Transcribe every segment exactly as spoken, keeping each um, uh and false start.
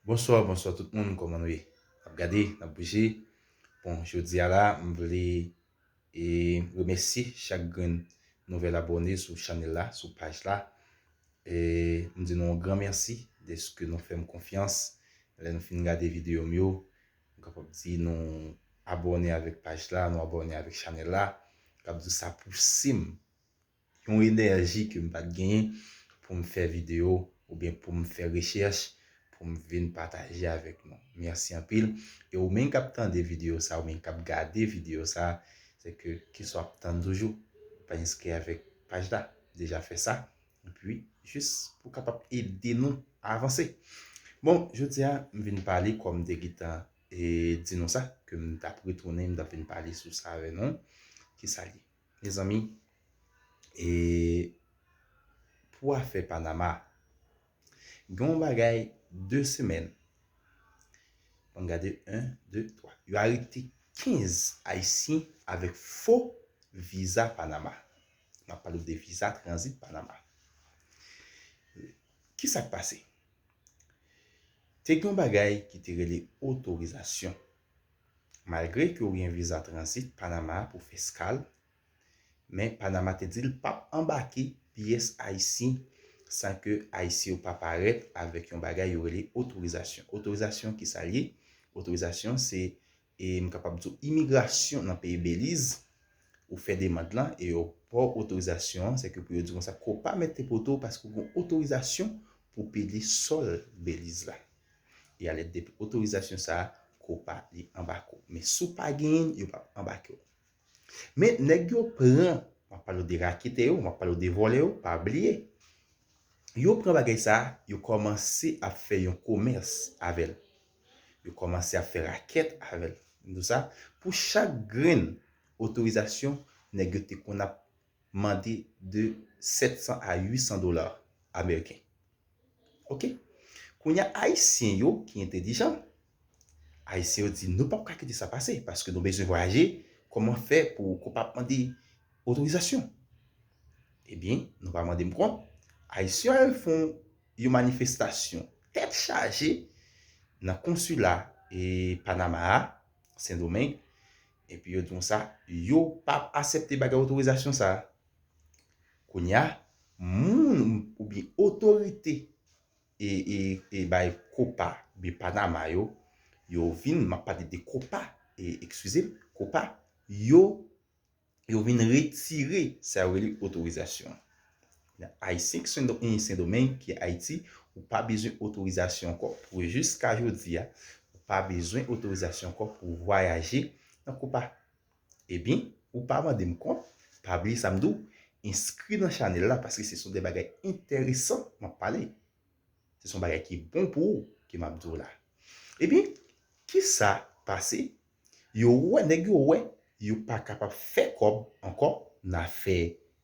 Bonswa, bonswa tout moun, kòman nou ye? N ap gade, n ap bouje. Bon, jodi a la, m vle e remèsye chak grenn nouvèl abòne sou chanèl la, sou paj la. E m di nou yon gran mèsi dèske nou fè m konfyans. Lè nou fin gade videyo m yo, m kapab di nou abòne avèk paj la, nou abòne avèk chanèl la. K ap di sa pouse m yon enèji ke m pa t genyen pou m fè videyo oubyen pou m fè rechèch pou m vin pataje avèk nou. Mèsi anpil. E ou menm k ap tande videyo sa, ou menm k ap gade videyo sa, se ke kisa w ap tann toujou, pa enskri avèk paj la, deja fè sa. Epi, jis pou kapab ede nou avanse. Bon, jodi a, m vin pale kòm m te gentan e di nou sa, ke m t ap retounen, m t ap vin pale sou sa avè nou. Kisa l ye? Mezanmi, e pou afè Panama, gen yon bagay de semèn. Ann gade, en, de, twa. Yo arete kenz Ayisyen avèk fo viza Panama. M ap pale w de viza tranzit Panama. Kisa k pase? Te gen yon bagay ki te rele otorizasyon. Malgre ke w gen viza tranzit Panama pou fè eskal, men Panama te di l p ap anbake pyès Ayisyen san ke Ayisyen yo pa parèt avèk yon bagay yo rele otorizasyon. Otorizasyon, kisa l ye? Otorizasyon, se, e m kapab di w, imigrasyon nan peyi Beliz. Ou fè demann lan e yo ba w otorizasyon an, se ke pou yo di konsa, Copa mete poto paske w gen otorizasyon pou peye sòl Beliz la. E alèd de otorizasyon sa a, Copa li anbake w. Men si w pa genyen l, yo p ap anbake w. Men nèg yo pran, m ap pale w de raketè yo, m ap pale w de vòlè yo, pa bliye. Yo pran bagay sa a, yo kòmanse ap fè yon komès avè l. Yo kòmanse ap fè rakèt avè l. M di w sa, pou chak grenn otorizasyon, nèg yo te konn ap mande de sèt san a uit san dola ameriken. Oke? Kounye a, Ayisyen yo ki entèlijan, Ayisyen yo di, nou p ap ka kite sa pase, paske nou bezwen vwayaje, kòman fè pou Copa ap mande otorizasyon? Ebyen, nou pa mande m kont, Ayisyen yo al fè yon manifestasyon tèt chaje nan konsila e Panama a, Sendomeng, epi yo di konsa, yo p ap aksepte bagay otorizasyon sa a. Kounye a, moun oubyen otorite e, e, e bay Copa, oubyen Panama yo, yo vin, m ap pale de Copa, e, eskize m, Copa, yo, yo vin retire sa yo rele otorizasyon an. Ayisyen ki Sen-, Sendomeng, ki Ayiti, ou pa bezwen otorizasyon ankò. Pou jiska jodi a, ou pa bezwen otorizasyon ankò pou vwayaje nan Copa. Ebyen, ou pa mande m kont, pa bliye sa m di w, enskri nan chanèl la, paske se sou de bagay enteresan m ap pale. Se sou bagay ki bon pou ou ke m ap di w la. Ebyen, kisa pase? Yo wè, nèg yo wè, yo pa kapab fè kòb ankò nan afè,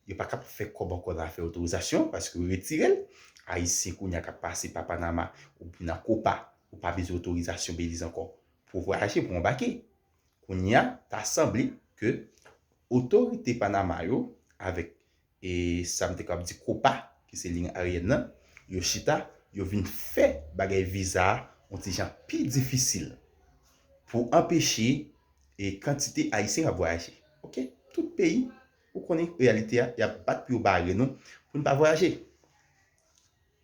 yo pa kapab fè kòb ankò nan afè otorizasyon, paske yo retire l. Ayisyen kounye a k ap pase pa Panama, oubyen nan Copa, ou pa bezwen otorizasyon Beliz ankò pou vwayaje, pou anbake. Kounye a, ta sanble ke otorite Panama yo, avèk, e sa m te kapab di Copa, ki se liy aryèn nan, yo chita, yo vin fè bagay viza a yon ti jan pi difisil pou anpeche e kantite Ayisyen k ap vwayaje. Oke? Tout peyi, ou konnen reyalite a, y ap bat pou yo bare nou, pou n pa vwayaje.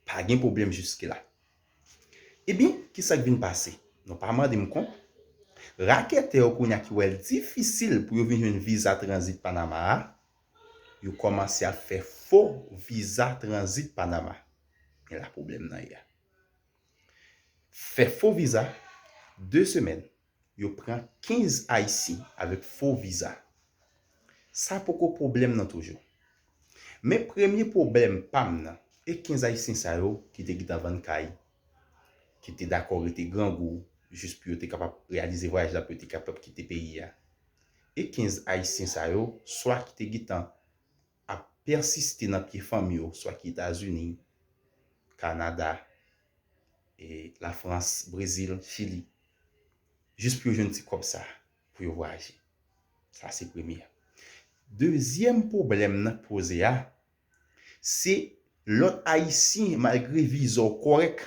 Pa gen pwoblèm jiske la. Ebyen, kisa k vin pase? Nou pa mande m kont. Raketè yo kounye a ki wè l difisil pou yo vin jwenn viza tranzit Panama a, yo kòmanse ap fè fo viza tranzit Panama. Men la pwoblèm nan ye a. Fè fo viza, de semèn, yo pran kenz Ayisyen avèk fo viza. Sa poko pwoblèm nan toujou. Men premye pwoblèm pa m nan, e kenz Ayisyen sa yo ki te gentan vann kay, ki te dakò rete grangou, jis pou yo te kapab reyalize vwayaj la, pou yo te kapab kite peyi a. E kenz Ayisyen sa yo, swa ki te gentan ap pèsiste nan pye fanmi yo, swa ki Etazini, Kanada, e Lafrans, Brezil, Chili, jis pou yo jwenn ti kòb sa, pou yo vwayaje. Sa se premye a. Dezyèm pwoblèm nan k poze a, se lòt Ayisyen, malgre viza w kòrèk,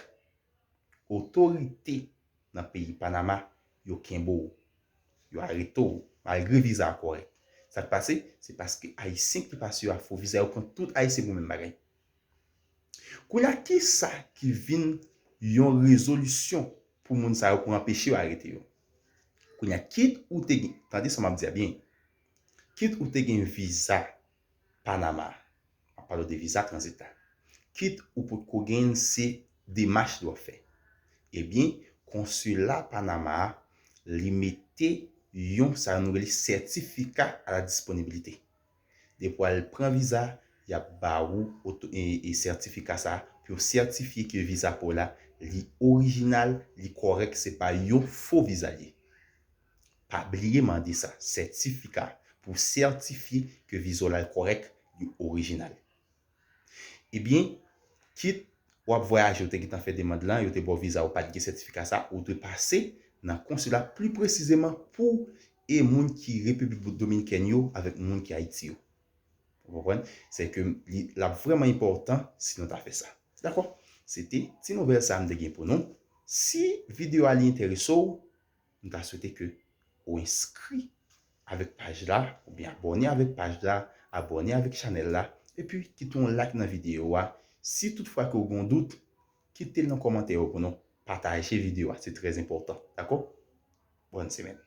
otorite nan peyi Panama, yo kenbe w, yo arete w, malgre viza a kòrèk. Sa k pase, se paske Ayisyen ki pase yo ak fo viza, yo pran tout Ayisyen pou menm bagay. Kounye a, kisa ki vin yon rezolisyon pou moun sa yo, pou anpeche yo arete yo? Kounye a, kit ou te gen, tande sa m ap di a byen, kit ou te gen viza Panama, m ap pale w de viza tranzit la, kit ou potko gen l, se demach li w ap fè. Ebyen, konsila Panama a, li mete yon, sa nou rele certificat à la disponibilité. Depi w al pran viza, y ap ba ou oto-, e, e sètifika sa a pou yo sètifye ke viza pa w la, li orijinal, li kòrèk, se pa yon fo viza l ye. Pa bliye mande sa, sètifika pou sètifye ke viza w la kòrèk, li orijinal. Ebyen, kit w ap vwayaje, ou te gentan fè demann lan, yo te ba w viza, ou pa t gen sètifika sa, ou dwe pase nan konsila, pli presizeman pou e moun ki Repiblik Dominikèn yo avèk moun ki Ayiti yo. Ou konprann? Se ke li, l ap vrèman enpòtan si nou ta fè sa. Dakò? Se te ti nouvèl sa a m te gen pou nou. Si videyo a li enterese w, m ta swete ke ou enskri avèk paj la, oubyen abòne avèk paj la, abòne avèk chanèl la, epi kite yon like nan videyo a. Si toutfwa ke w gen yon dout, kite l nan kòmantè yo pou nou. Pataje videyo a, se trè enpòtan. Dakò? Bòn semèn.